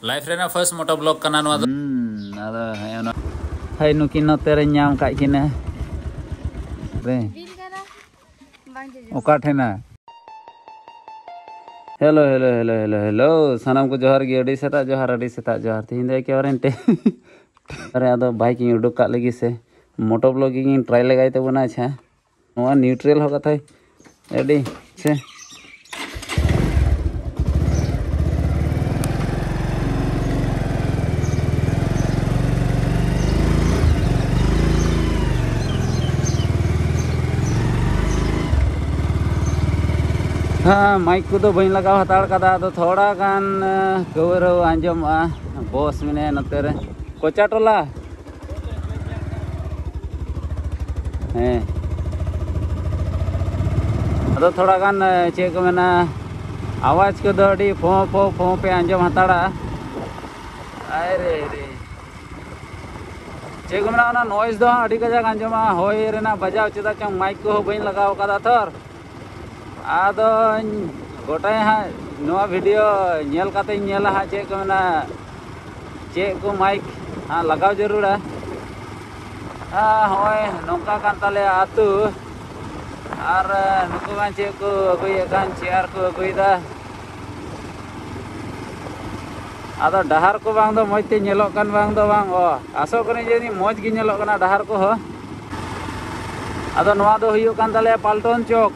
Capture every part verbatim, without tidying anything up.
Life ᱨᱮᱱᱟᱜ first ᱢᱚᱴᱳ blog ᱠᱟᱱᱟ ᱱᱚᱣᱟ ᱫᱚ᱾ ᱦᱩᱸ, ᱟᱫᱚ ᱦᱮᱸ, ᱚᱱᱟ, ᱦᱮᱸ, ᱱᱩᱠᱤᱱ ᱱᱚᱛᱮ ᱨᱮ ᱧᱟᱢ ᱠᱟᱜ ᱠᱤᱱᱟ᱾ ᱨᱮ᱾ ᱵᱤᱞ ᱠᱟᱱᱟ? ᱵᱟᱝ ᱡᱚᱡᱚ᱾ ᱚᱠᱟ ᱴᱷᱮᱱᱟ? Hello, hello, hello, hello, hello. ᱥᱟᱱᱟᱢ ᱠᱚ ᱡᱚᱦᱟᱨ ᱜᱮ, ᱟᱹᱰᱤ ᱥᱮᱛᱟᱜ ᱡᱚᱦᱟᱨ, ᱟᱹᱰᱤ ᱥᱮᱛᱟᱜ ᱡᱚᱦᱟᱨ᱾ ᱛᱮᱦᱮᱧ ᱫᱚ ᱮᱠᱮᱵᱟᱨᱮ ᱮᱱᱛᱮ ᱟᱨᱮ, ᱟᱫᱚ ᱵᱟᱭᱤᱠ ᱤᱧ ᱩᱰᱩᱠ ᱠᱟᱜ ᱞᱟᱹᱜᱤᱫ ᱥᱮ, ᱢᱚᱴᱳ ᱵᱞᱚᱜ ᱜᱮ ᱤᱧ ᱴᱨᱟᱭ ᱞᱮᱜᱟᱭ ᱛᱟᱵᱚᱱᱟ᱾ ᱟᱪᱪᱷᱟ, ᱱᱚᱣᱟ ᱱᱤᱭᱩᱴᱨᱮᱞ ᱦᱚᱸ ᱠᱟᱛᱷᱟᱭ ᱟᱹᱰᱤ ᱥᱮ᱾ ᱦᱮᱸ, ᱢᱟᱭᱤᱠ ᱠᱚᱫᱚ ᱵᱟᱹᱧ ᱞᱟᱜᱟᱣ ᱦᱟᱛᱟᱲ ᱠᱟᱫᱟ, ᱟᱫᱚ ᱛᱷᱚᱲᱟ ᱜᱟᱱ, ᱮ, ᱠᱟᱹᱣᱨᱟᱹ ᱟᱸᱡᱚᱢᱚᱜᱼᱟ᱾ ᱵᱚᱥ ᱢᱮᱱᱟᱭᱟ ᱱᱚᱛᱮ ᱨᱮ, ᱠᱚᱪᱟ ᱴᱚᱞᱟ᱾ ᱦᱮᱸ, ᱟᱫᱚ ᱛᱷᱚᱲᱟ ᱜᱟᱱ, ᱮ, ᱪᱮᱫ ᱠᱚ ᱢᱮᱱᱟ, ᱟᱣᱟᱡᱽ ᱠᱚᱫᱚ ᱟᱹᱰᱤ ᱯᱷᱚᱸ ᱯᱷᱚᱸ ᱯᱷᱚᱸ ᱯᱮ ᱟᱸᱡᱚᱢ ᱦᱟᱛᱟᱲᱟ᱾ ᱟᱭ ᱨᱮ ᱨᱮ, ᱪᱮᱫ ᱠᱚ ᱢᱮᱱᱟ, ᱚᱱᱟ ᱱᱚᱭᱮᱡᱽ ᱫᱚ ᱦᱟᱸᱜ ᱟᱹᱰᱤ ᱠᱟᱡᱟᱠ ᱟᱸᱡᱚᱢᱚᱜᱼᱟ, ᱦᱚᱭ ᱨᱮᱱᱟᱜ ᱵᱟᱡᱟᱣ᱾ ᱪᱮᱫᱟᱜ ᱪᱚᱝ ᱢᱟᱭᱤᱠ ᱠᱚᱦᱚᱸ ᱵᱟᱹᱧ ᱞᱟᱜᱟᱣ ᱠᱟᱫᱟ ᱛᱷᱚᱨ᱾ ᱟᱫᱚᱧ ᱜᱚᱴᱟᱭᱟ ᱦᱟᱸᱜ, ᱱᱚᱣᱟ ᱵᱷᱤᱰᱤᱭᱳ ᱧᱮᱞ ᱠᱟᱛᱮᱧ ᱧᱮᱞᱟ ᱦᱟᱸᱜ, ᱪᱮᱫ ᱠᱚ ᱢᱮᱱᱟ, ᱪᱮᱫ ᱠᱚ ᱢᱟᱭᱤᱠ ᱦᱟᱸᱜ ᱞᱟᱜᱟᱣ ᱡᱟᱹᱨᱩᱲᱟ᱾ ᱟᱨ ᱦᱚᱸᱜᱼᱚᱭ ᱱᱚᱝᱠᱟ ᱠᱟᱱ ᱛᱟᱞᱮᱭᱟ ᱟᱹᱛᱩ᱾ ᱟᱨ ᱱᱩᱠᱩ ᱢᱟ ᱪᱮᱫ ᱠᱚ ᱟᱹᱜᱩᱭᱮᱫ ᱠᱟᱱ, ᱪᱮᱭᱟᱨ ᱠᱚ ᱟᱹᱜᱩᱭᱮᱫᱟ᱾ ᱟᱫᱚ ᱰᱟᱦᱟᱨ ᱠᱚ ᱵᱟᱝ ᱫᱚ ᱢᱚᱡᱽ ᱛᱮ ᱧᱮᱞᱚᱜ ᱠᱟᱱ, ᱵᱟᱝ ᱫᱚ ᱵᱟᱝ, ᱚ, ᱟᱥᱚᱜ ᱠᱟᱹᱱᱟᱹᱧ ᱡᱟᱹᱱᱤᱡ ᱢᱚᱡᱽ ᱜᱮ ᱧᱮᱞᱚᱜ ᱠᱟᱱᱟ ᱰᱟᱦᱟᱨ ᱠᱚᱦᱚᱸ᱾ ᱟᱫᱚ ᱱᱚᱣᱟ ᱫᱚ ᱦᱩᱭᱩᱜ ᱠᱟᱱ ᱛᱟᱞᱮᱭᱟ ᱯᱟᱞᱴᱚᱱ ᱪᱚᱠ,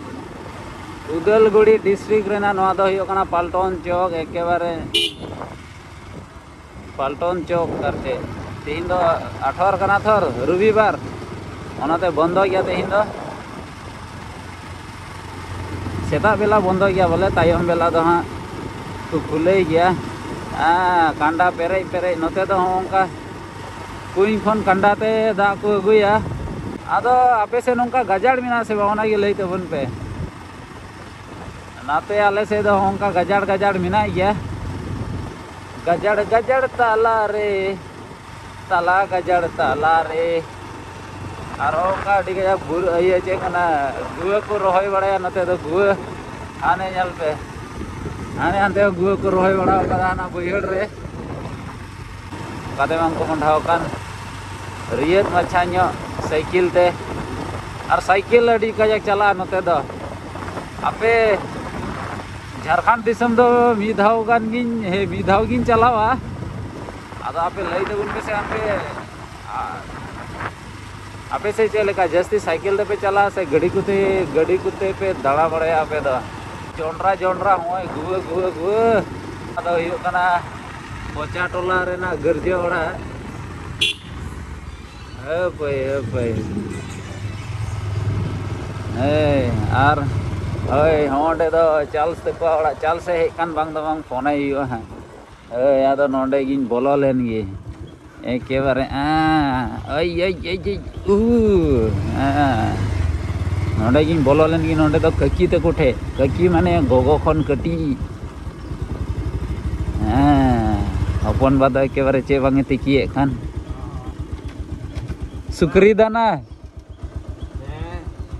ᱩᱫᱟᱞᱜᱩᱲᱤ ᱰᱤᱥᱴᱨᱤᱠᱴ ᱨᱮᱱᱟᱜ ᱱᱚᱣᱟ ᱫᱚ ᱦᱩᱭᱩᱜ ᱠᱟᱱᱟ ᱯᱟᱞᱴᱚᱱ ᱪᱚᱠ, ᱮᱠᱮᱵᱟᱨᱮ ᱯᱟᱞᱴᱚᱱ ᱪᱚᱠ᱾ ᱟᱨ ᱪᱮᱫ, ᱛᱮᱦᱮᱧ ᱫᱚ ᱟᱴᱷᱣᱟᱨ ᱠᱟᱱᱟ ᱛᱷᱚᱨ, ᱨᱚᱵᱤᱵᱟᱨ, ᱚᱱᱟᱛᱮ ᱵᱚᱱᱫᱚ ᱜᱮᱭᱟ ᱛᱮᱦᱮᱧ ᱫᱚ᱾ ᱥᱮᱛᱟᱜ ᱵᱮᱞᱟ ᱵᱚᱱᱫᱚ ᱜᱮᱭᱟ, ᱵᱚᱞᱮ ᱛᱟᱭᱚᱢ ᱵᱮᱞᱟ ᱫᱚ ᱦᱟᱸᱜ ᱠᱚ ᱠᱷᱩᱞᱟᱹᱭ ᱜᱮᱭᱟ᱾ ᱟᱨ ᱠᱟᱸᱰᱟ ᱯᱮᱨᱮᱡ ᱯᱮᱨᱮᱡ, ᱱᱚᱛᱮ ᱫᱚ ᱦᱚᱸᱜᱼᱚ ᱱᱚᱝᱠᱟ ᱠᱩᱧ ᱠᱷᱚᱱ ᱠᱟᱸᱰᱟ ᱛᱮ ᱫᱟᱜ ᱠᱚ ᱟᱹᱜᱩᱭᱟ᱾ ᱟᱫᱚ ᱟᱯᱮ ᱥᱮᱫ ᱱᱚᱝᱠᱟ ᱜᱟᱡᱟᱲ ᱢᱮᱱᱟᱜᱼᱟ ᱥᱮ ᱵᱟᱝ, ᱚᱱᱟᱜᱮ ᱞᱟᱹᱭ ᱛᱟᱵᱚᱱ ᱯᱮ᱾ ᱚᱱᱟᱛᱮ ᱟᱞᱮ ᱥᱮᱫ ᱫᱚ ᱦᱚᱸᱜᱼᱚ ᱱᱚᱝᱠᱟ ᱜᱟᱡᱟᱲ ᱜᱟᱡᱟᱲ ᱢᱮᱱᱟᱜ ᱜᱮᱭᱟ᱾ ᱜᱟᱡᱟᱲ ᱜᱟᱡᱟᱲ ᱛᱟᱞᱟᱨᱮ, ᱛᱟᱞᱟ ᱜᱟᱡᱟᱲ ᱛᱟᱞᱟᱨᱮ ᱟᱨᱦᱚᱸ ᱚᱱᱠᱟ ᱟᱹᱰᱤ ᱠᱟᱡᱟᱠ ᱵᱩᱨᱩ, ᱤᱭᱟᱹ, ᱪᱮᱫ ᱠᱟᱱᱟ, ᱜᱩᱣᱟᱹ ᱠᱚ ᱨᱚᱦᱚᱭ ᱵᱟᱲᱟᱭᱟ ᱱᱚᱛᱮ ᱫᱚ᱾ ᱜᱩᱣᱟᱹ ᱦᱟᱱᱮ ᱧᱮᱞ ᱯᱮ, ᱦᱟᱱᱮ ᱦᱟᱱᱛᱮ ᱜᱩᱣᱟᱹ ᱠᱚ ᱨᱚᱦᱚᱭ ᱵᱟᱲᱟ ᱟᱠᱟᱫᱟ ᱦᱟᱱᱟ ᱵᱟᱹᱭᱦᱟᱹᱲ ᱨᱮ᱾ ᱚᱠᱟᱛᱮ ᱵᱟᱝ ᱠᱚ ᱢᱚᱸᱰᱷᱟᱣ ᱠᱟᱱ, ᱨᱤᱭᱟᱹᱫ ᱢᱟᱪᱷᱟ ᱧᱚᱜ ᱥᱟᱭᱠᱮᱞ ᱛᱮ᱾ ᱟᱨ ᱥᱟᱭᱠᱮᱞ ᱟᱹᱰᱤ ᱠᱟᱡᱟᱠ ᱪᱟᱞᱟᱜᱼᱟ ᱱᱚᱛᱮ ᱫᱚ᱾ ᱟᱯᱮ ᱡᱷᱟᱲᱠᱷᱚᱸᱰ ᱫᱤᱥᱚᱢ ᱫᱚ ᱢᱤᱫ ᱫᱷᱟᱣ ᱜᱟᱱ ᱜᱤᱧ, ᱦᱮᱸ, ᱢᱤᱫ ᱫᱷᱟᱣ ᱜᱤᱧ ᱪᱟᱞᱟᱣᱟ᱾ ᱟᱫᱚ ᱟᱯᱮ ᱞᱟᱹᱭ ᱛᱟᱵᱚᱱ ᱯᱮᱥᱮ ᱟᱯᱮ, ᱟᱨ ᱟᱯᱮ ᱥᱮᱫ ᱪᱮᱫ ᱞᱮᱠᱟ? ᱡᱟᱹᱥᱛᱤ ᱥᱟᱭᱠᱮᱞ ᱛᱮᱯᱮ ᱪᱟᱞᱟᱜᱼᱟ ᱥᱮ ᱜᱟᱹᱰᱤ ᱠᱚᱛᱮ, ᱜᱟᱹᱰᱤ ᱠᱚᱛᱮ ᱯᱮ ᱫᱟᱬᱟ ᱵᱟᱲᱟᱭᱟ ᱟᱯᱮ ᱫᱚ? ᱡᱚᱱᱰᱨᱟ, ᱡᱚᱱᱰᱨᱟ, ᱦᱚᱸᱜᱼᱚᱭ ᱜᱷᱩᱣᱟᱹ, ᱜᱷᱩᱣᱟᱹ, ᱜᱷᱩᱣᱟᱹ᱾ ᱟᱫᱚ ᱦᱩᱭᱩᱜ ᱠᱟᱱᱟ ᱯᱚᱪᱟ ᱴᱚᱞᱟ ᱨᱮᱱᱟᱜ ᱜᱟᱹᱨᱡᱟᱹ ᱚᱲᱟᱜ᱾ ᱦᱟᱹᱯᱟᱹᱭ, ᱦᱟᱹᱯᱟᱹᱭ᱾ ᱦᱮᱸ, ᱟᱨ ᱦᱳᱭ, ᱦᱚᱸᱰᱮ ᱫᱚ ᱪᱟᱨᱞᱥ ᱛᱟᱠᱚᱣᱟᱜ ᱚᱲᱟᱜ᱾ ᱪᱟᱨᱞᱥ ᱮ ᱦᱮᱡ ᱠᱟᱱ ᱵᱟᱝ ᱫᱚ ᱵᱟᱝ, ᱯᱷᱳᱱᱟᱭ ᱦᱩᱭᱩᱜᱼᱟ ᱦᱟᱸᱜ᱾ ᱦᱳᱭ, ᱟᱫᱚ ᱱᱚᱸᱰᱮ ᱜᱤᱧ ᱵᱚᱞᱚ ᱞᱮᱱ ᱜᱮ᱾ ᱮᱠᱮᱵᱟᱨᱮ, ᱟᱸ, ᱟᱹᱭ, ᱟᱹᱭ, ᱟᱹᱭ, ᱟᱹᱭ, ᱩ, ᱟᱸ᱾ ᱱᱚᱸᱰᱮ ᱜᱤᱧ ᱵᱚᱞᱚ ᱞᱮᱱ ᱜᱮ, ᱱᱚᱸᱰᱮ ᱫᱚ ᱠᱟᱹᱠᱤ ᱛᱟᱠᱚ ᱴᱷᱮᱡ᱾ ᱠᱟᱹᱠᱤ ᱢᱟᱱᱮ ᱜᱚᱜᱚ ᱠᱷᱚᱱ ᱠᱟᱹᱴᱤᱡ᱾ ᱦᱮᱸ, ᱦᱚᱯᱚᱱ ᱵᱟ ᱫᱚ ᱮᱠᱮᱵᱟᱨᱮ ᱪᱮᱫ ᱵᱟᱝ ᱮ ᱛᱤᱠᱤᱭᱮᱫ ᱠᱷᱟᱱ᱾ ᱥᱩᱠᱨᱤ ᱫᱟᱱᱟ,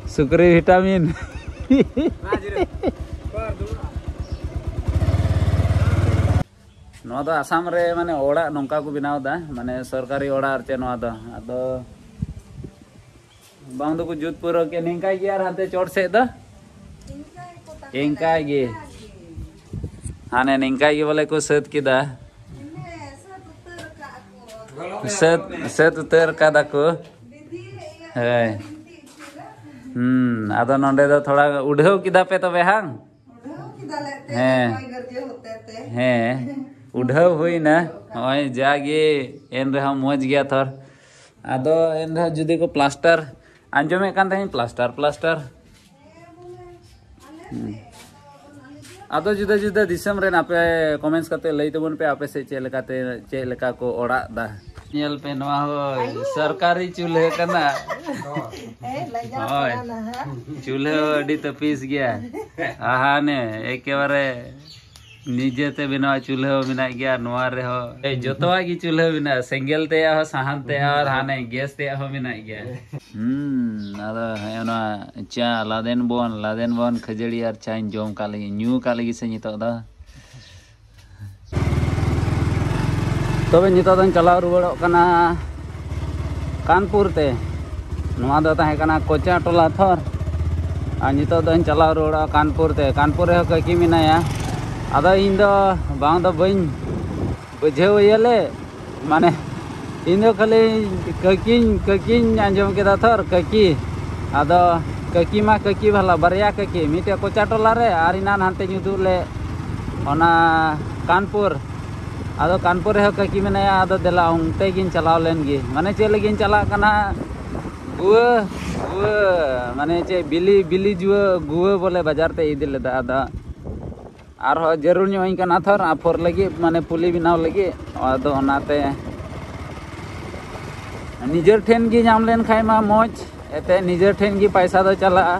ᱥᱩᱠᱨᱤ ᱵᱷᱤᱴᱟᱢᱤᱱ᱾ ᱱᱚᱣᱟ ᱫᱚ ᱟᱥᱟᱢ ᱨᱮ ᱢᱟᱱᱮ ᱚᱲᱟᱜ ᱱᱚᱝᱠᱟ ᱠᱚ ᱵᱮᱱᱟᱣ ᱮᱫᱟ, ᱢᱟᱱᱮ ᱥᱚᱨᱠᱟᱨᱤ ᱚᱲᱟᱜ ᱟᱨ ᱪᱮᱫ ᱱᱚᱣᱟ ᱫᱚ᱾ ᱟᱫᱚ ᱵᱟᱝ ᱫᱚᱠᱚ ᱡᱩᱛ ᱯᱩᱨᱟᱹᱣ ᱠᱮᱫ ᱱᱤᱝᱠᱟ ᱜᱮ, ᱟᱨ ᱦᱟᱱᱛᱮ ᱪᱚᱴ ᱥᱮᱫ ᱫᱚ ᱤᱱᱠᱟ ᱜᱮ᱾ ᱦᱟᱱᱮ ᱱᱤᱝᱠᱟ ᱜᱮ ᱵᱚᱞᱮ ᱠᱚ ᱥᱟᱹᱛ ᱠᱮᱫᱟ᱾ ᱥᱟᱹᱛ, ᱥᱟᱹᱛ ᱩᱛᱟᱹᱨ ᱠᱟᱫᱟ ᱠᱚ᱾ ᱦᱳᱭ᱾ ᱦᱩᱸ, ᱟᱫᱚ ᱱᱚᱸᱰᱮ ᱫᱚ ᱛᱷᱚᱲᱟ ᱩᱰᱷᱟᱹᱣ ᱠᱮᱫᱟ ᱯᱮ ᱛᱚᱵᱮ, ᱦᱟᱝ? ᱩᱰᱷᱟᱹᱣ ᱠᱮᱫᱟᱞᱮ ᱮᱱᱛᱮᱫ, ᱦᱮᱸ᱾ ᱚᱠᱚᱭ ᱜᱟᱹᱨᱡᱟᱹ ᱦᱚᱛᱮ ᱛᱮ᱾ ᱦᱮᱸ, ᱩᱰᱷᱟᱹᱣ ᱦᱩᱭᱱᱟ᱾ ᱱᱚᱜᱼᱚᱭ ᱡᱟᱜᱮ, ᱮᱱ ᱨᱮᱦᱚᱸ ᱢᱚᱡᱽ ᱜᱮᱭᱟ ᱛᱷᱚᱨ᱾ ᱟᱫᱚ ᱮᱱ ᱨᱮᱦᱚᱸ ᱡᱩᱫᱤ ᱠᱚ ᱯᱞᱟᱥᱴᱟᱨ, ᱟᱸᱡᱚᱢᱮᱫ ᱠᱟᱱ ᱛᱟᱦᱮᱸᱧ ᱯᱞᱟᱥᱴᱟᱨ, ᱯᱞᱟᱥᱴᱟᱨ᱾ ᱦᱩᱸ᱾ ᱟᱫᱚ ᱡᱩᱫᱟᱹ ᱡᱩᱫᱟᱹ ᱫᱤᱥᱚᱢ ᱨᱮᱱ ᱟᱯᱮ comments ᱠᱟᱛᱮ ᱞᱟᱹᱭ ᱛᱟᱵᱚᱱ ᱯᱮ, ᱟᱯᱮ ᱥᱮᱫ ᱪᱮᱫ ᱞᱮᱠᱟᱛᱮ, ᱪᱮᱫ ᱞᱮᱠᱟ ᱠᱚ ᱚᱲᱟᱜ ᱫᱟ᱾ ᱧᱮᱞ ᱯᱮ, ᱱᱚᱣᱟ ᱦᱚᱸ ᱟᱭᱳ᱾ ᱥᱚᱨᱠᱟᱨᱤ ᱪᱩᱞᱦᱟᱹ ᱠᱟᱱᱟ᱾ ᱦᱮᱸ, ᱞᱟᱡᱟᱣ ᱦᱳᱭ᱾ ᱯᱟᱲᱟ ᱱᱟᱦᱟᱜ᱾ ᱪᱩᱞᱦᱟᱹ ᱟᱹᱰᱤ ᱛᱟᱹᱯᱤᱥ ᱜᱮᱭᱟ᱾ ᱟᱦᱟᱱᱮ, ᱮᱠᱮᱵᱟᱨᱮ ᱱᱤᱡᱮᱛᱮ ᱵᱮᱱᱟᱣ ᱪᱩᱞᱦᱟᱹ ᱦᱚᱸ ᱢᱮᱱᱟᱜ ᱜᱮᱭᱟ ᱱᱚᱣᱟ ᱨᱮᱦᱚᱸ᱾ ᱮᱭ, ᱡᱚᱛᱚᱣᱟᱜ ᱜᱮ ᱪᱩᱞᱦᱟᱹ ᱢᱮᱱᱟᱜᱼᱟ, ᱥᱮᱸᱜᱮᱞ ᱛᱮᱭᱟᱜ ᱦᱚᱸ, ᱥᱟᱦᱟᱱ ᱛᱮᱭᱟᱜ ᱦᱚᱸ, ᱟᱨ ᱦᱟᱱᱮ ᱜᱮᱥ ᱛᱮᱭᱟᱜ ᱦᱚᱸ ᱢᱮᱱᱟᱜ ᱜᱮᱭᱟ᱾ ᱦᱩᱸ, ᱟᱫᱚ ᱦᱮᱸ, ᱚᱱᱟ ᱪᱟ ᱞᱟᱫᱮᱱ ᱵᱚᱱ, ᱞᱟᱫᱮᱱ ᱵᱚᱱ, ᱠᱷᱟᱹᱡᱟᱹᱲᱤ ᱟᱨ ᱪᱟᱧ ᱡᱚᱢ ᱠᱟᱜ ᱞᱟᱹᱜᱤᱫ, ᱧᱩ ᱠᱟᱜ ᱞᱟᱹᱜᱤᱫ ᱥᱮ ᱱᱤᱛᱚᱜ ᱫᱚ᱾ ᱛᱚᱵᱮ ᱱᱤᱛᱚᱜ ᱫᱚᱧ ᱪᱟᱞᱟᱣ ᱨᱩᱣᱟᱹᱲᱚᱜ ᱠᱟᱱᱟ ᱠᱟᱱᱯᱩᱨ ᱛᱮ᱾ ᱱᱚᱣᱟ ᱫᱚ ᱛᱟᱦᱮᱸ ᱠᱟᱱᱟ ᱠᱚᱪᱟ ᱴᱚᱞᱟ ᱛᱷᱚᱨ, ᱟᱨ ᱱᱤᱛᱚᱜ ᱫᱚᱧ ᱪᱟᱞᱟᱣ ᱨᱩᱣᱟᱹᱲᱚᱜᱼᱟ ᱠᱟᱱᱯᱩᱨ ᱛᱮ᱾ ᱠᱟᱱᱯᱩᱨ ᱨᱮᱦᱚᱸ ᱠᱟᱹᱠᱤ ᱢᱮᱱᱟᱭᱟ᱾ ᱟᱫᱚ ᱤᱧ ᱫᱚ ᱵᱟᱝ ᱫᱚ ᱵᱟᱹᱧ ᱵᱩᱡᱷᱟᱹᱣ ᱤᱭᱟᱹ ᱞᱮ, ᱢᱟᱱᱮ ᱤᱧ ᱫᱚ ᱠᱷᱟᱹᱞᱤ ᱠᱟᱹᱠᱤᱧ ᱠᱟᱹᱠᱤᱧ ᱟᱸᱡᱚᱢ ᱠᱮᱫᱟ ᱛᱷᱚᱨ, ᱠᱟᱹᱠᱤ᱾ ᱟᱫᱚ ᱠᱟᱹᱠᱤ ᱢᱟ ᱠᱟᱹᱠᱤ ᱵᱷᱟᱞᱟ, ᱵᱟᱨᱭᱟ ᱠᱟᱹᱠᱤ, ᱢᱤᱫᱴᱮᱡ ᱠᱚᱪᱟ ᱴᱚᱞᱟ ᱨᱮ ᱟᱨ ᱮᱱᱟᱱ ᱦᱟᱱᱛᱮᱧ ᱩᱫᱩᱜ ᱞᱮᱫ ᱚᱱᱟ ᱠᱟᱱᱯᱩᱨ᱾ ᱟᱫᱚ ᱠᱟᱱᱯᱩᱨ ᱨᱮᱦᱚᱸ ᱠᱟᱹᱠᱤ ᱢᱮᱱᱟᱭᱟ, ᱟᱫᱚ ᱫᱮᱞᱟ ᱚᱱᱛᱮ ᱜᱤᱧ ᱪᱟᱞᱟᱣ ᱞᱮᱱ ᱜᱮ᱾ ᱢᱟᱱᱮ ᱪᱮᱫ ᱞᱟᱹᱜᱤᱫ ᱤᱧ ᱪᱟᱞᱟᱜ ᱠᱟᱱᱟ? ᱜᱩᱣᱟᱹ, ᱜᱩᱣᱟᱹ, ᱢᱟᱱᱮ ᱪᱮᱫ ᱵᱤᱞᱤ, ᱵᱤᱞᱤ ᱡᱩᱣᱟᱹ ᱜᱩᱣᱟᱹ ᱵᱚᱞᱮ ᱵᱟᱡᱟᱨ ᱛᱮ ᱤᱫᱤ ᱞᱮᱫᱟ᱾ ᱟᱫᱚ ᱟᱨᱦᱚᱸ ᱡᱟᱹᱨᱩᱲ ᱧᱚᱜ ᱟᱹᱧ ᱠᱟᱱᱟ ᱛᱷᱚᱨ, ᱟᱯᱷᱚᱨ ᱞᱟᱹᱜᱤᱫ, ᱢᱟᱱᱮ ᱯᱩᱞᱤ ᱵᱮᱱᱟᱣ ᱞᱟᱹᱜᱤᱫ᱾ ᱟᱫᱚ ᱚᱱᱟᱛᱮ ᱱᱤᱡᱮᱨ ᱴᱷᱮᱱ ᱜᱮ ᱧᱟᱢ ᱞᱮᱱ ᱠᱷᱟᱡ ᱢᱟ ᱢᱚᱡᱽ, ᱮᱱᱛᱮᱫ ᱱᱤᱡᱮᱨ ᱴᱷᱮᱱ ᱜᱮ ᱯᱟᱭᱥᱟ ᱫᱚ ᱪᱟᱞᱟᱜᱼᱟ᱾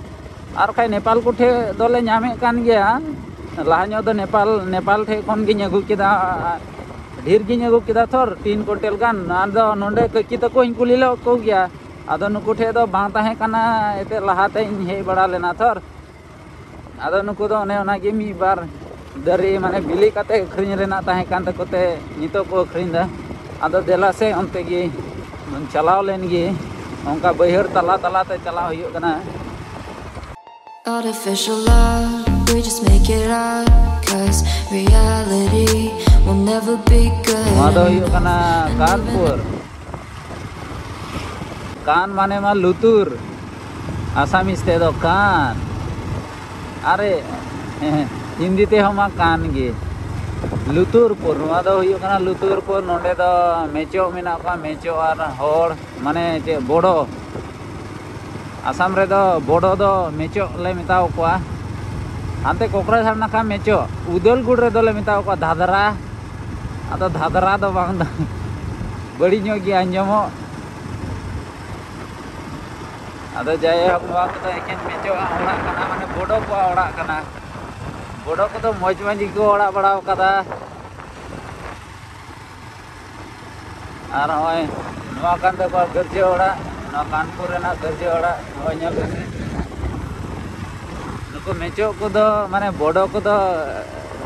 ᱟᱨ ᱠᱷᱟᱡ ᱱᱮᱯᱟᱞ ᱠᱚᱴᱷᱮᱡ ᱫᱚᱞᱮ ᱧᱟᱢᱮᱫ ᱠᱟᱱ ᱜᱮᱭᱟ᱾ ᱞᱟᱦᱟ ᱧᱚᱜ ᱫᱚ ᱱᱮᱯᱟᱞ, ᱱᱮᱯᱟᱞ ᱴᱷᱮᱡ ᱠᱷᱚᱱ ᱜᱤᱧ ᱟᱹᱜᱩ ᱠᱮᱫᱟ, ᱰᱷᱮᱨ ᱜᱤᱧ ᱟᱹᱜᱩ ᱠᱮᱫᱟ ᱛᱷᱚᱨ, ᱛᱤᱱ ᱠᱩᱭᱱᱴᱮᱞ ᱜᱟᱱ᱾ ᱟᱫᱚ ᱱᱚᱰᱮ ᱠᱟᱹᱠᱤ ᱛᱟᱠᱚᱧ ᱠᱩᱞᱤ ᱞᱮᱫ ᱠᱚ ᱜᱮᱭᱟ, ᱟᱫᱚ ᱱᱩᱠᱩ ᱴᱷᱮᱡ ᱫᱚ ᱵᱟᱝ ᱛᱟᱦᱮᱸ ᱠᱟᱱᱟ, ᱮᱱᱛᱮᱫ ᱞᱟᱦᱟᱛᱮᱧ ᱦᱮᱡ ᱵᱟᱲᱟ ᱞᱮᱱᱟ ᱛᱷᱚᱨ᱾ ᱟᱫᱚ ᱱᱩᱠᱩ ᱫᱚ ᱚᱱᱮ ᱚᱱᱟᱜᱮ ᱢᱤᱫ ᱵᱟᱨ ᱫᱟᱨᱮ ᱢᱟᱱᱮ ᱵᱤᱞᱤ ᱠᱟᱛᱮ ᱟᱹᱠᱷᱨᱤᱧ ᱨᱮᱱᱟᱜ ᱛᱟᱦᱮᱸ ᱠᱟᱱ ᱛᱟᱠᱚ ᱛᱮ ᱱᱤᱛᱚᱜ ᱠᱚ ᱟᱹᱠᱷᱨᱤᱧ ᱮᱫᱟ᱾ ᱟᱫᱚ ᱫᱮᱞᱟ ᱥᱮ ᱚᱱᱛᱮ ᱜᱮ ᱵᱚᱱ ᱪᱟᱞᱟᱣ ᱞᱮᱱ ᱜᱮ, ᱚᱱᱠᱟ ᱵᱟᱹᱭᱦᱟᱹᱲ ᱛᱟᱞᱟ ᱛᱟᱞᱟ ᱛᱮ ᱪᱟᱞᱟᱣ ᱦᱩᱭᱩᱜ ᱠᱟᱱᱟ᱾ Artificial love, we just make it up. Cause reality will never be good. ᱱᱚᱣᱟ ᱫᱚ ᱦᱩᱭᱩᱜ ᱠᱟᱱᱟ ᱠᱟᱱᱯᱩᱨ᱾ ᱠᱟᱱ ᱢᱟᱱᱮ ᱢᱟ ᱞᱩᱛᱩᱨ, ᱟᱥᱟᱢᱤᱥ ᱛᱮᱫᱚ ᱠᱟᱱ᱾ ᱟᱨᱮ, ᱦᱤᱱᱫᱤ ᱛᱮᱦᱚᱸ ᱢᱟ ᱠᱟᱱ ᱜᱮ᱾ ᱞᱩᱛᱩᱨᱯᱩᱨ, ᱱᱚᱣᱟ ᱫᱚ ᱦᱩᱭᱩᱜ ᱠᱟᱱᱟ ᱞᱩᱛᱩᱨᱯᱩᱨ᱾ ᱱᱚᱰᱮ ᱫᱚ ᱢᱮᱪᱚᱜ ᱢᱮᱱᱟᱜ ᱠᱚᱣᱟ, ᱢᱮᱪᱚᱜ ᱟᱨ ᱦᱚᱲ, ᱢᱟᱱᱮ ᱪᱮᱫ, ᱵᱚᱰᱚ᱾ ᱟᱥᱟᱢ ᱨᱮᱫᱚ ᱵᱚᱰᱚ ᱫᱚ ᱢᱮᱪᱚᱜ ᱞᱮ ᱢᱮᱛᱟᱣ ᱠᱚᱣᱟ᱾ ᱦᱟᱱᱛᱮ ᱠᱚᱠᱨᱟᱡᱷᱟᱲ ᱱᱟᱠᱷᱟ ᱢᱮᱪᱚᱜ, ᱩᱫᱟᱹᱞᱜᱩᱲ ᱨᱮᱫᱚ ᱞᱮ ᱢᱮᱛᱟᱣ ᱠᱚᱣᱟ ᱫᱷᱟᱫᱨᱟ᱾ ᱟᱫᱚ ᱫᱷᱟᱫᱨᱟ ᱫᱚ ᱵᱟᱝ ᱫᱚ ᱵᱟᱹᱲᱤᱡ ᱧᱚᱜ ᱜᱮ ᱟᱸᱡᱚᱢᱚᱜ᱾ ᱟᱫᱚ ᱡᱟᱭᱦᱳᱠ, ᱱᱚᱣᱟ ᱠᱚᱫᱚ ᱮᱠᱮᱱ ᱢᱮᱪᱚᱜ ᱟᱜ ᱚᱲᱟᱜ ᱠᱟᱱᱟ, ᱢᱟᱱᱮ ᱵᱚᱰᱚ ᱠᱚᱣᱟᱜ ᱚᱲᱟᱜ ᱠᱟᱱᱟ᱾ ᱵᱚᱰᱚ ᱠᱚᱫᱚ ᱢᱚᱡᱽ ᱢᱚᱡᱽ ᱜᱮᱠᱚ ᱚᱲᱟᱜ ᱵᱟᱲᱟᱣ ᱠᱟᱫᱟ᱾ ᱟᱨ ᱱᱚᱜᱼᱚᱭ ᱱᱚᱣᱟ ᱠᱟᱱ ᱛᱟᱠᱚᱣᱟ ᱜᱤᱨᱡᱟᱹ ᱚᱲᱟᱜ, ᱱᱚᱣᱟ ᱠᱟᱱᱯᱩᱨ ᱨᱮᱱᱟᱜ ᱜᱤᱨᱡᱟᱹ ᱚᱲᱟᱜ᱾ ᱱᱚᱜᱼᱚᱭ ᱧᱮᱞ ᱯᱮᱥᱮ, ᱱᱩᱠᱩ ᱢᱮᱪᱚᱜ ᱠᱚᱫᱚ, ᱢᱟᱱᱮ ᱵᱚᱰᱚ ᱠᱚᱫᱚ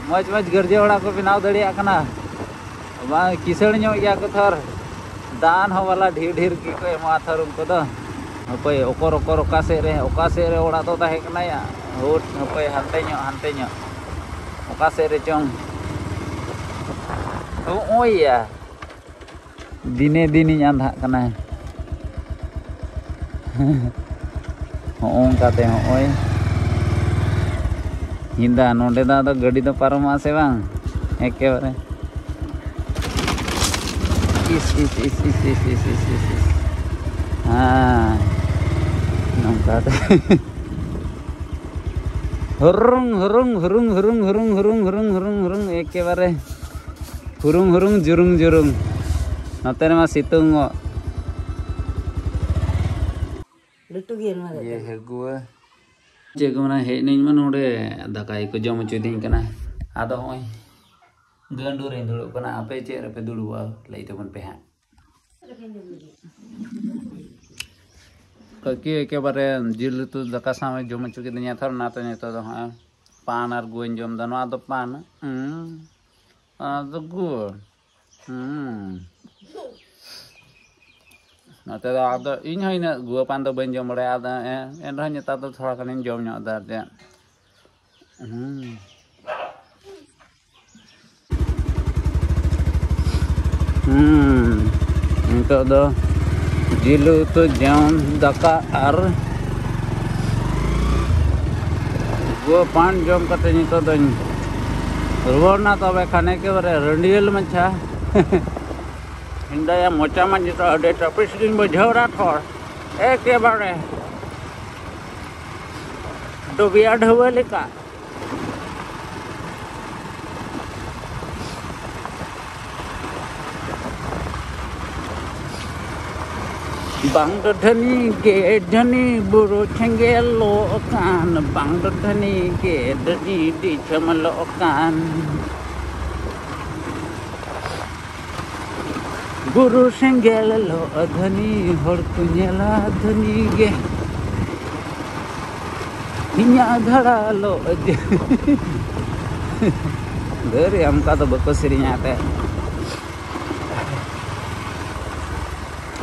ᱢᱚᱡᱽ ᱢᱚᱡᱽ ᱜᱤᱨᱡᱟᱹ ᱚᱲᱟᱜ ᱠᱚ ᱵᱮᱱᱟᱣ ᱫᱟᱲᱮᱭᱟᱜ ᱠᱟᱱᱟ᱾ ᱵᱟᱝ, ᱠᱤᱥᱟᱹᱬ ᱧᱚᱜ ᱜᱮᱭᱟ ᱠᱚ ᱛᱷᱚᱨ᱾ ᱫᱟᱱ ᱦᱚᱸ ᱵᱟᱞᱟ ᱰᱷᱮᱨ ᱰᱷᱮᱨ ᱜᱮᱠᱚ ᱮᱢᱚᱜᱼᱟ ᱛᱷᱚᱨ ᱩᱱᱠᱩ ᱫᱚ᱾ ᱦᱟᱯᱳᱭ, ᱚᱠᱚᱨ, ᱚᱠᱚᱨ, ᱚᱠᱟ ᱥᱮᱫ ᱨᱮ, ᱚᱠᱟ ᱥᱮᱫ ᱨᱮ ᱚᱲᱟᱜ ᱫᱚ ᱛᱟᱦᱮᱸ ᱠᱟᱱᱟ ᱭᱟ? ᱦᱩᱴ, ᱦᱟᱯᱳᱭ, ᱦᱟᱱᱛᱮ ᱧᱚᱜ, ᱦᱟᱱᱛᱮ ᱧᱚᱜ᱾ ᱚᱠᱟ ᱥᱮᱫ ᱨᱮ ᱪᱚᱝ? ᱦᱚᱸᱜᱼᱚᱭ ᱭᱟ᱾ ᱫᱤᱱᱮ ᱫᱤᱱᱤᱧ ᱟᱸᱫᱷᱟᱜ ᱠᱟᱱᱟ᱾ ᱦᱚᱸᱜᱼᱚ ᱱᱚᱝᱠᱟᱛᱮ ᱦᱚᱸᱜᱼᱚᱭ ᱧᱤᱫᱟᱹ ᱱᱚᱸᱰᱮ ᱫᱚ ᱟᱫᱚ ᱜᱟᱹᱰᱤ ᱫᱚ ᱯᱟᱨᱚᱢᱚᱜᱼᱟ ᱥᱮ ᱵᱟᱝ? ᱮᱠᱮᱵᱟᱨᱮ᱾ ᱤᱥ, ᱤᱥ, ᱤᱥ, ᱤᱥ᱾ ᱦᱮᱸ, ᱱᱚᱝᱠᱟᱛᱮ᱾ ᱦᱩᱨᱩᱝ, ᱦᱩᱨᱩᱝ, ᱦᱩᱨᱩᱝ, ᱮᱠᱮᱵᱟᱨᱮ᱾ ᱦᱩᱨᱩᱝ, ᱦᱩᱨᱩᱝ, ᱡᱩᱨᱩᱝ, ᱡᱩᱨᱩᱝ᱾ ᱱᱚᱛᱮ ᱨᱮᱢᱟ ᱥᱤᱛᱩᱝᱚᱜ᱾ ᱞᱟᱹᱴᱩ ᱜᱮ ᱱᱚᱣᱟ ᱫᱚ᱾ ᱤᱭᱟᱹ ᱦᱮᱜᱩᱣᱟᱹ᱾ ᱪᱮᱫ ᱠᱚ ᱢᱮᱱᱟ, ᱦᱮᱡ ᱱᱟᱹᱧ ᱢᱟ ᱱᱚᱰᱮ ᱫᱟᱠᱟ ᱜᱮᱠᱚ ᱡᱚᱢ ᱦᱚᱪᱚᱭᱫᱤᱧ ᱠᱟᱱᱟ᱾ ᱟᱫᱚ ᱦᱚᱸᱜᱼᱚᱭ ᱜᱟᱹᱰᱩ ᱨᱮᱧ ᱫᱩᱲᱩᱵ ᱠᱟᱱᱟ᱾ ᱟᱯᱮ ᱪᱮᱫ ᱨᱮᱯᱮ ᱫᱩᱲᱩᱵᱼᱟ? ᱞᱟᱹᱭ ᱛᱟᱵᱚᱱ ᱯᱮ ᱦᱟᱸᱜ᱾ ᱠᱟᱹᱠᱤ ᱮᱠᱮᱵᱟᱨᱮ ᱡᱤᱞ ᱩᱛᱩ ᱫᱟᱠᱟ ᱥᱟᱶ ᱡᱚᱢ ᱦᱚᱪᱚ ᱠᱤᱫᱤᱧᱟ ᱛᱷᱚᱨ, ᱚᱱᱟᱛᱮ ᱱᱤᱛᱚᱜ ᱫᱚ ᱦᱚᱸᱜᱼᱚᱭ ᱯᱟᱱ ᱟᱨ ᱜᱩᱣᱟᱹᱧ ᱡᱚᱢ ᱮᱫᱟ᱾ ᱱᱚᱣᱟ ᱫᱚ ᱯᱟᱱ, ᱦᱩᱸ, ᱚᱱᱟ ᱫᱚ ᱜᱩᱣᱟᱹ᱾ ᱦᱩᱸ᱾ ᱱᱚᱛᱮ ᱫᱚ ᱟᱫᱚ ᱤᱧ ᱦᱚᱸ ᱤᱱᱟᱹᱜ ᱜᱩᱣᱟᱹ ᱯᱟᱱ ᱫᱚ ᱵᱟᱹᱧ ᱡᱚᱢ ᱵᱟᱲᱟᱭᱟ, ᱟᱫᱚ ᱮᱱ-, ᱮᱱ ᱨᱮᱦᱚᱸ ᱱᱮᱛᱟᱨ ᱫᱚ ᱛᱷᱚᱲᱟ ᱜᱟᱱᱤᱧ ᱡᱚᱢ ᱧᱚᱜ ᱮᱫᱟ ᱟᱨ ᱪᱮᱫ᱾ ᱦᱩᱸ᱾ ᱦᱩᱸ, ᱱᱤᱛᱚᱜ ᱫᱚ ᱡᱤᱞ ᱩᱛᱩ, ᱡᱚᱢ, ᱫᱟᱠᱟ ᱟᱨ ᱜᱩᱣᱟᱹ ᱯᱟᱱ ᱡᱚᱢ ᱠᱟᱛᱮ ᱱᱤᱛᱚᱜ ᱫᱚᱧ ᱨᱩᱣᱟᱹᱲ ᱱᱟ᱾ ᱛᱚᱵᱮ ᱠᱷᱟᱱ ᱮᱠᱮᱵᱟᱨᱮ ᱨᱟᱹᱱᱰᱤᱭᱟᱹᱞ ᱢᱟᱪᱷᱟ᱾ ᱤᱧ ᱫᱚ ᱭᱟ ᱢᱚᱪᱟ ᱢᱟ ᱱᱤᱛᱚᱜ ᱟᱹᱰᱤ ᱴᱟᱯᱤᱥ ᱜᱤᱧ ᱵᱩᱡᱷᱟᱹᱣ ᱮᱫᱟ ᱛᱷᱚᱲ᱾ ᱮᱠᱮᱵᱟᱨᱮ ᱰᱩᱵᱤᱭᱟ ᱰᱷᱟᱹᱣᱟᱹ ᱞᱮᱠᱟ᱾ ᱵᱟᱝ ᱫᱚ ᱫᱷᱟᱹᱱᱤ ᱜᱮ ᱫᱷᱟᱹᱱᱤ ᱵᱩᱨᱩ ᱥᱮᱸᱜᱮᱞᱚᱜ ᱠᱟᱱ, ᱵᱟᱝ ᱫᱚ ᱫᱷᱟᱹᱱᱤ ᱜᱮ ᱫᱷᱟᱹᱱᱤ ᱫᱤᱥᱚᱢ ᱞᱚᱜ ᱠᱟᱱ᱾ ᱵᱩᱨᱩ ᱥᱮᱸᱜᱮᱞ ᱞᱚᱜ ᱫᱷᱟᱹᱱᱤ, ᱦᱚᱲ ᱠᱚ ᱧᱮᱞᱟ ᱫᱷᱟᱹᱱᱤ ᱜᱮ᱾ ᱤᱧᱟᱹᱜ ᱫᱷᱟᱲᱟ ᱞᱚᱜ ᱡᱮ᱾ ᱫᱷᱟᱹᱨ ᱚᱱᱠᱟ ᱫᱚ ᱵᱟᱠᱚ ᱥᱮᱨᱮᱧᱟ ᱮᱱᱛᱮᱫ᱾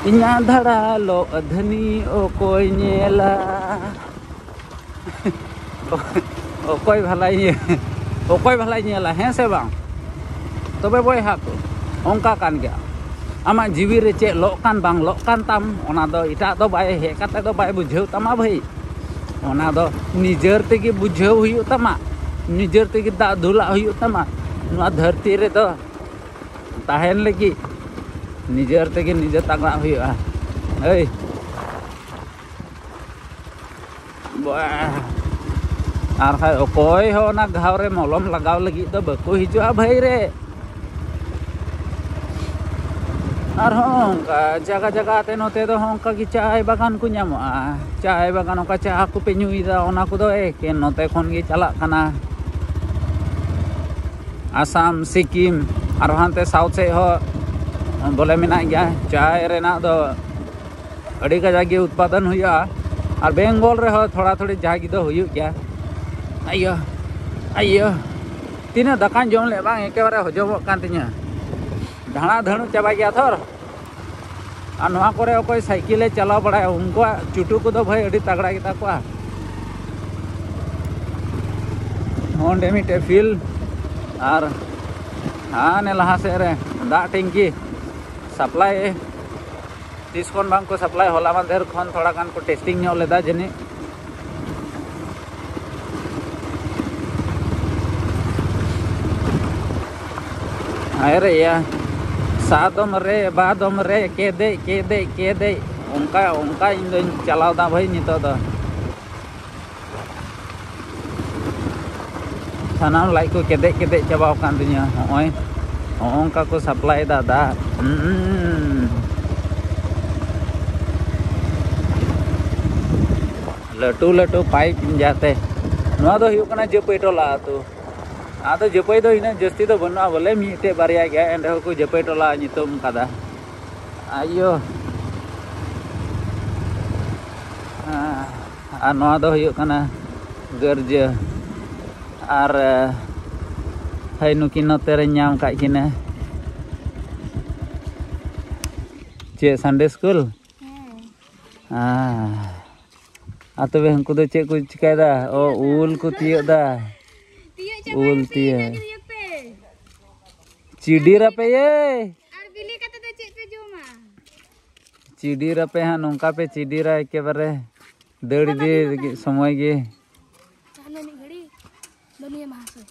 ᱤᱧᱟᱹᱜ ᱫᱷᱟᱲᱟ ᱞᱚᱜ ᱫᱷᱟᱹᱱᱤ ᱚᱠᱚᱭ ᱧᱮᱞᱟ? ᱚᱠᱚᱭ ᱵᱷᱟᱞᱟᱭ ᱧᱮᱞ, ᱚᱠᱚᱭ ᱵᱷᱟᱞᱟᱭ ᱧᱮᱞᱟ, ᱦᱮᱸ ᱥᱮ ᱵᱟᱝ? ᱛᱚᱵᱮ ᱵᱚᱭᱦᱟ ᱠᱚ, ᱚᱱᱠᱟ ᱠᱟᱱ ᱜᱮᱭᱟ᱾ ᱟᱢᱟᱜ ᱡᱤᱣᱤ ᱨᱮ ᱪᱮᱫ ᱞᱚᱜ ᱠᱟᱱ ᱵᱟᱝ ᱞᱚᱜ ᱠᱟᱱ ᱛᱟᱢ, ᱚᱱᱟ ᱫᱚ ᱮᱴᱟᱜ ᱫᱚ ᱵᱟᱭ ᱦᱮᱡ ᱠᱟᱛᱮ ᱫᱚ ᱵᱟᱭ ᱵᱩᱡᱷᱟᱹᱣ ᱛᱟᱢᱟ ᱵᱷᱟᱹᱭ᱾ ᱚᱱᱟ ᱫᱚ ᱱᱤᱡᱮᱨ ᱛᱮᱜᱮ ᱵᱩᱡᱷᱟᱹᱣ ᱦᱩᱭᱩᱜ ᱛᱟᱢᱟ, ᱱᱤᱡᱮᱨ ᱛᱮᱜᱮ ᱫᱟᱜ ᱫᱩᱞᱟᱜ ᱦᱩᱭᱩᱜ ᱛᱟᱢᱟ᱾ ᱱᱚᱣᱟ ᱫᱷᱟᱹᱨᱛᱤ ᱨᱮᱫᱚ ᱛᱟᱦᱮᱱ ᱞᱟᱹᱜᱤᱫ ᱱᱤᱡᱮᱨ ᱛᱮᱜᱮ ᱱᱤᱡᱮ ᱛᱟᱜᱲᱟᱜ ᱦᱩᱭᱩᱜᱼᱟ᱾ ᱦᱳᱭ᱾ ᱵᱟ-, ᱟᱨ ᱠᱷᱟᱡ ᱚᱠᱚᱭ ᱦᱚᱸ ᱚᱱᱟ ᱜᱷᱟᱣ ᱨᱮ ᱢᱚᱞᱚᱢ ᱞᱟᱜᱟᱣ ᱞᱟᱹᱜᱤᱫ ᱫᱚ ᱵᱟᱠᱚ ᱦᱤᱡᱩᱜᱼᱟ ᱵᱷᱟᱹᱭ ᱨᱮ᱾ ᱟᱨᱦᱚᱸ ᱚᱱᱠᱟ ᱡᱟᱭᱜᱟ ᱡᱟᱭᱜᱟ ᱛᱮ ᱱᱚᱛᱮ ᱫᱚ ᱦᱚᱸ ᱚᱱᱠᱟ ᱜᱮ ᱪᱟᱭ ᱵᱟᱜᱟᱱ ᱠᱚ ᱧᱟᱢᱚᱜᱼᱟ᱾ ᱪᱟᱭ ᱵᱟᱜᱟᱱ, ᱚᱱᱠᱟ ᱪᱟ ᱠᱚᱯᱮ ᱧᱩᱭᱮᱫᱟ, ᱚᱱᱟ ᱠᱚᱫᱚ ᱮᱠᱮᱱ ᱱᱚᱛᱮ ᱠᱷᱚᱱ ᱜᱮ ᱪᱟᱞᱟᱜ ᱠᱟᱱᱟ᱾ ᱟᱥᱟᱢ, ᱥᱤᱠᱤᱢ, ᱟᱨ ᱦᱟᱱᱛᱮ ᱥᱟᱣᱩᱛᱷ ᱥᱮᱫ ᱦᱚᱸ ᱵᱚᱞᱮ ᱢᱮᱱᱟᱜ ᱜᱮᱭᱟ ᱪᱟᱭ ᱨᱮᱱᱟᱜ ᱫᱚ᱾ ᱟᱹᱰᱤ ᱠᱟᱡᱟᱠ ᱜᱮ ᱩᱛᱯᱟᱫᱚᱱ ᱦᱩᱭᱩᱜᱼᱟ᱾ ᱟᱨ ᱵᱮᱝᱜᱚᱞ ᱨᱮᱦᱚᱸ ᱛᱷᱚᱲᱟ ᱛᱷᱚᱲᱤ ᱡᱟᱦᱟᱸ ᱜᱮ ᱫᱚ ᱦᱩᱭᱩᱜ ᱜᱮᱭᱟ᱾ ᱟᱭᱳ, ᱟᱭᱳ, ᱛᱤᱱᱟᱹᱜ ᱫᱟᱠᱟᱧ ᱡᱚᱢ ᱞᱮᱫ ᱵᱟᱝ, ᱮᱠᱮᱵᱟᱨᱮ ᱦᱚᱡᱚᱢᱚᱜ ᱠᱟᱱ ᱛᱤᱧᱟᱹ᱾ ᱰᱷᱟᱬᱟ ᱰᱷᱟᱹᱬᱩ ᱪᱟᱵᱟ ᱜᱮᱭᱟ ᱛᱷᱚᱨ᱾ ᱟᱨ ᱱᱚᱣᱟ ᱠᱚᱨᱮ ᱚᱠᱚᱭ ᱥᱟᱭᱠᱮᱞᱮ ᱪᱟᱞᱟᱣ ᱵᱟᱲᱟᱭᱟ, ᱩᱱᱠᱩᱣᱟᱜ ᱪᱩᱴᱩ ᱠᱚᱫᱚ ᱵᱷᱟᱹᱭ ᱟᱹᱰᱤ ᱛᱟᱜᱲᱟ ᱜᱮᱛᱟ ᱠᱚᱣᱟ᱾ ᱚᱸᱰᱮ ᱢᱤᱫᱴᱮᱡ ᱯᱷᱤᱞᱰ, ᱟᱨ ᱦᱟᱱᱮ ᱞᱟᱦᱟ ᱥᱮᱫ ᱨᱮ ᱫᱟᱜ ᱴᱮᱝᱠᱤ ᱥᱟᱯᱞᱟᱭ᱾ ᱛᱤᱥ ᱠᱷᱚᱱ ᱵᱟᱝ ᱠᱚ ᱥᱟᱯᱞᱟᱭ, ᱦᱚᱞᱟ ᱢᱟᱫᱷᱮᱨ ᱠᱷᱚᱱ ᱛᱷᱚᱲᱟ ᱜᱟᱱ ᱠᱚ ᱴᱮᱥᱴᱤᱝ ᱧᱚᱜ ᱞᱮᱫᱟ ᱡᱟᱹᱱᱤᱡ᱾ ᱟᱨᱮ ᱭᱟ, ᱥᱟᱫᱚᱢ ᱨᱮ ᱵᱟᱫᱚᱢ ᱨᱮ ᱠᱮᱫᱮᱡ ᱠᱮᱫᱮᱡ ᱠᱮᱫᱮᱡ, ᱚᱱᱠᱟ ᱚᱱᱠᱟ ᱤᱧ ᱫᱚᱧ ᱪᱟᱞᱟᱣ ᱫᱟ ᱵᱷᱟᱹᱭ ᱱᱤᱛᱚᱜ ᱫᱚ᱾ ᱥᱟᱱᱟᱢ ᱞᱟᱡ ᱠᱚ ᱠᱮᱫᱮᱡ ᱠᱮᱫᱮᱡ ᱪᱟᱵᱟᱣ ᱟᱠᱟᱱ ᱛᱤᱧᱟᱹ᱾ ᱦᱚᱸᱜᱼᱚᱭ ᱦᱚᱸᱜᱼᱚ ᱱᱚᱝᱠᱟ ᱠᱚ ᱥᱟᱯᱞᱟᱭ ᱮᱫᱟ ᱫᱟᱜ᱾ ᱦᱩᱸ᱾ ᱞᱟᱹᱴᱩ ᱞᱟᱹᱴᱩ ᱯᱟᱭᱤᱯ ᱡᱟᱛᱮ᱾ ᱱᱚᱣᱟ ᱫᱚ ᱦᱩᱭᱩᱜ ᱠᱟᱱᱟ ᱡᱟᱹᱯᱟᱹᱭ ᱴᱚᱞᱟ ᱟᱹᱛᱩ᱾ ᱟᱫᱚ ᱡᱟᱹᱯᱟᱹᱭ ᱫᱚ ᱤᱱᱟᱹᱜ ᱡᱟᱹᱥᱛᱤ ᱫᱚ ᱵᱟᱹᱱᱩᱜᱼᱟ, ᱵᱚᱞᱮ ᱢᱤᱫᱴᱮᱡ ᱵᱟᱨᱭᱟ ᱜᱮᱭᱟ, ᱮᱱ ᱨᱮᱦᱚᱸ ᱠᱚ ᱡᱟᱹᱯᱟᱹᱭ ᱴᱚᱞᱟ ᱧᱩᱛᱩᱢ ᱠᱟᱫᱟ᱾ ᱟᱭᱳ᱾ ᱦᱮᱸ, ᱟᱨ ᱱᱚᱣᱟ ᱫᱚ ᱦᱩᱭᱩᱜ ᱠᱟᱱᱟ ᱜᱟᱹᱨᱡᱟᱹ᱾ ᱟᱨ, ᱦᱳᱭ, ᱱᱩᱠᱤᱱ ᱱᱚᱛᱮ ᱨᱮᱧ ᱧᱟᱢ ᱠᱟᱜ ᱠᱤᱱᱟᱹ᱾ ᱪᱮᱫ, ᱥᱟᱱᱰᱮ ᱥᱠᱩᱞ? ᱦᱮᱸ᱾ ᱟᱨ ᱛᱚᱵᱮ ᱩᱱᱠᱩ ᱫᱚ ᱪᱮᱫ ᱠᱚ ᱪᱤᱠᱟᱹᱭᱮᱫᱟ? ᱚ, ᱩᱞ ᱠᱚ ᱛᱤᱭᱳᱜ ᱫᱟ᱾ ᱛᱤᱭᱳᱜ ᱪᱟᱵᱟᱭ ᱩᱞ ᱯᱮ, ᱛᱤᱭᱳᱜ᱾ ᱧᱮᱞ ᱯᱮ᱾ ᱪᱤᱰᱤᱨ ᱟᱯᱮ ᱭᱮ᱾ ᱟᱨ ᱵᱤᱞᱤ ᱠᱟᱛᱮ ᱫᱚ ᱪᱮᱫ ᱯᱮ ᱡᱚᱢᱟ? ᱪᱤᱰᱤᱨ ᱟᱯᱮ ᱦᱟᱸᱜ, ᱱᱚᱝᱠᱟ ᱯᱮ ᱪᱤᱰᱤᱨᱟ ᱮᱠᱮᱵᱟᱨᱮ ᱫᱟᱹᱲ ᱤᱫᱤ ᱞᱟᱹᱜᱤᱫ ᱥᱚᱢᱚᱭ ᱜᱮ᱾ ᱦᱟᱱᱮ ᱢᱤᱫ ᱜᱷᱟᱹᱲᱤ ᱵᱟᱹᱱᱩᱭᱟ ᱢᱟᱦᱟᱥᱚᱭ᱾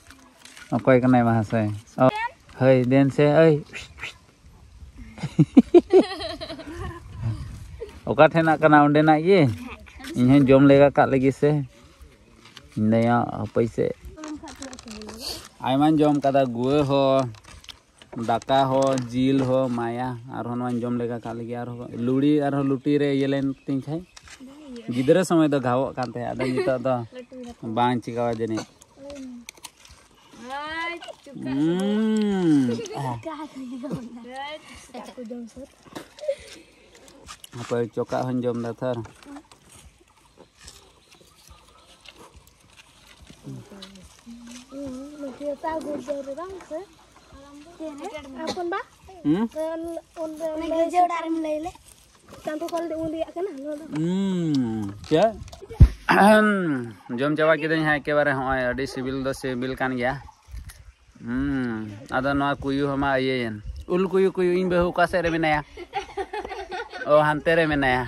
ᱚᱠᱚᱭ ᱠᱟᱱᱟᱭ ᱢᱟᱦᱟᱥᱚᱭ? ᱚ, ᱦᱟᱹᱭ, ᱫᱮᱱ ᱥᱮ, ᱟᱹᱭ᱾ ᱚᱠᱟ ᱴᱷᱮᱱᱟᱜ ᱠᱟᱱᱟ? ᱚᱸᱰᱮᱱᱟᱜ ᱜᱮ? ᱤᱧ ᱦᱚᱸᱧ ᱡᱚᱢ ᱞᱮᱜᱟ ᱠᱟᱜ ᱞᱮᱜᱮ ᱥᱮ᱾ ᱤᱧ ᱫᱚᱭᱟ ᱦᱟᱯᱟᱹᱭ ᱥᱮ᱾ ᱟᱭᱢᱟᱧ ᱡᱚᱢ ᱠᱟᱫᱟ, ᱜᱩᱣᱟᱹ ᱦᱚᱸ, ᱫᱟᱠᱟ ᱦᱚᱸ, ᱡᱤᱞ ᱦᱚᱸ, ᱢᱟᱭᱟ, ᱟᱨᱦᱚᱸ ᱱᱚᱣᱟᱧ ᱡᱚᱢ ᱞᱮᱜᱟ ᱠᱟᱜ ᱞᱮᱜᱮ᱾ ᱟᱨᱦᱚᱸ ᱞᱩᱲᱤ, ᱟᱨᱦᱚᱸ ᱞᱩᱴᱤ ᱨᱮ ᱤᱭᱟᱹ ᱞᱮᱱ ᱛᱤᱧ ᱠᱷᱟᱡ᱾ ᱜᱤᱫᱽᱨᱟᱹ ᱥᱚᱢᱚᱭ ᱫᱚ ᱜᱷᱟᱣᱚᱜ ᱠᱟᱱ ᱛᱟᱦᱮᱸᱫ, ᱟᱫᱚ ᱱᱤᱛᱚᱜ ᱫᱚ ᱵᱟᱝ ᱪᱤᱠᱟᱹᱣᱟ ᱡᱟᱹᱱᱤᱡ᱾ ᱦᱩᱸ᱾ ᱟᱦ᱾ ᱦᱟᱯᱮ, ᱪᱚᱠᱟᱜ ᱦᱚᱸᱧ ᱡᱚᱢ ᱫᱟ ᱛᱷᱚᱨ᱾ ᱦᱩᱸ? ᱪᱟᱸᱫᱚ ᱠᱚᱞ ᱫᱚ ᱩᱱ ᱨᱮᱭᱟᱜ ᱠᱟᱱᱟ ᱱᱚᱣᱟ ᱫᱚ᱾ ᱦᱩᱸ, ᱪᱮᱫ? ᱡᱚᱢ ᱪᱟᱵᱟ ᱠᱤᱫᱟᱹᱧ ᱦᱟᱸᱜ ᱮᱠᱮᱵᱟᱨᱮ, ᱦᱚᱸᱜᱼᱚᱭ ᱟᱹᱰᱤ ᱥᱤᱵᱤᱞ ᱫᱚ ᱥᱤᱵᱤᱞ ᱠᱟᱱ ᱜᱮᱭᱟ᱾ ᱦᱩᱸ, ᱟᱫᱚ ᱱᱚᱣᱟ ᱠᱩᱭᱩ ᱦᱚᱸ ᱢᱟ ᱤᱭᱟᱹᱭᱮᱱ᱾ ᱩᱞ ᱠᱩᱭᱩ, ᱠᱩᱭᱩ, ᱤᱧ ᱵᱟᱹᱦᱩ ᱚᱠᱟ ᱥᱮᱫ ᱨᱮ ᱢᱮᱱᱟᱭᱟ? ᱚ, ᱦᱟᱱᱛᱮ ᱨᱮ ᱢᱮᱱᱟᱭᱟ᱾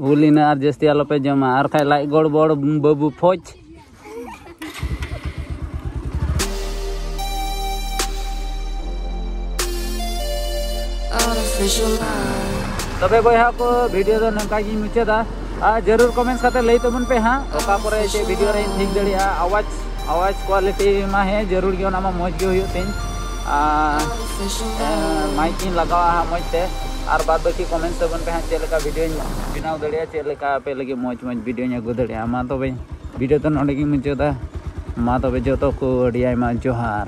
ᱩᱞ ᱤᱱᱟᱹ ᱟᱨ ᱡᱟᱹᱥᱛᱤ ᱟᱞᱚᱯᱮ ᱡᱚᱢᱟ, ᱟᱨ ᱠᱷᱟᱡ ᱞᱟᱡ ᱜᱚᱲᱵᱚᱲ ᱵᱟᱹᱵᱩ ᱯᱷᱚᱡᱽ᱾ Artificial love. ᱛᱚᱵᱮ ᱵᱚᱭᱦᱟ ᱠᱚ, ᱵᱷᱤᱰᱤᱭᱳ ᱫᱚ ᱱᱚᱝᱠᱟ ᱜᱤᱧ ᱢᱩᱪᱟᱹᱫᱟ᱾ ᱟᱨ ᱡᱟᱹᱨᱩᱲ ᱠᱚᱢᱮᱱᱴᱥ ᱠᱟᱛᱮ ᱞᱟᱹᱭ ᱛᱟᱵᱚᱱ ᱯᱮ ᱦᱟᱸᱜ, ᱚᱠᱟ ᱠᱚᱨᱮ ᱪᱮᱫ ᱵᱷᱤᱰᱤᱭᱳ ᱨᱮᱧ ᱴᱷᱤᱠ ᱫᱟᱲᱮᱭᱟᱜᱼᱟ᱾ ᱟᱣᱟᱡᱽ, ᱟᱣᱟᱡᱽ ᱠᱳᱣᱟᱞᱤᱴᱤ ᱢᱟ ᱦᱮᱸ ᱡᱟᱹᱨᱩᱲ ᱜᱮ, ᱚᱱᱟ ᱢᱟ ᱢᱚᱡᱽ ᱜᱮ ᱦᱩᱭᱩᱜ ᱛᱤᱧ᱾ ᱟᱨ, ᱮ, ᱢᱟᱭᱤᱠ ᱤᱧ ᱞᱟᱜᱟᱣᱟ ᱦᱟᱸᱜ ᱢᱚᱡᱽ ᱛᱮ, ᱟᱨ ᱵᱟᱫ ᱵᱟᱹᱠᱤ ᱠᱚᱢᱮᱱᱴᱥ ᱛᱟᱵᱚᱱ ᱯᱮ ᱦᱟᱸᱜ, ᱪᱮᱫ ᱞᱮᱠᱟ ᱵᱷᱤᱰᱤᱭᱳᱧ ᱵᱮᱱᱟᱣ ᱫᱟᱲᱮᱭᱟᱜᱼᱟ, ᱪᱮᱫ ᱞᱮᱠᱟ ᱟᱯᱮ ᱞᱟᱹᱜᱤᱫ ᱢᱚᱡᱽ ᱢᱚᱡᱽ ᱵᱷᱤᱰᱤᱭᱳᱧ ᱟᱹᱜᱩ ᱫᱟᱲᱮᱭᱟᱜᱼᱟ᱾ ᱢᱟ ᱛᱚᱵᱮ ᱵᱷᱤᱰᱤᱭᱳ ᱫᱚ ᱱᱚᱸᱰᱮ ᱜᱤᱧ ᱢᱩᱪᱟᱹᱫᱟ᱾ ᱢᱟ ᱛᱚᱵᱮ ᱡᱚᱛᱚ ᱠᱚ ᱟᱹᱰᱤ ᱟᱭᱢᱟ ᱡᱚᱦᱟᱨ᱾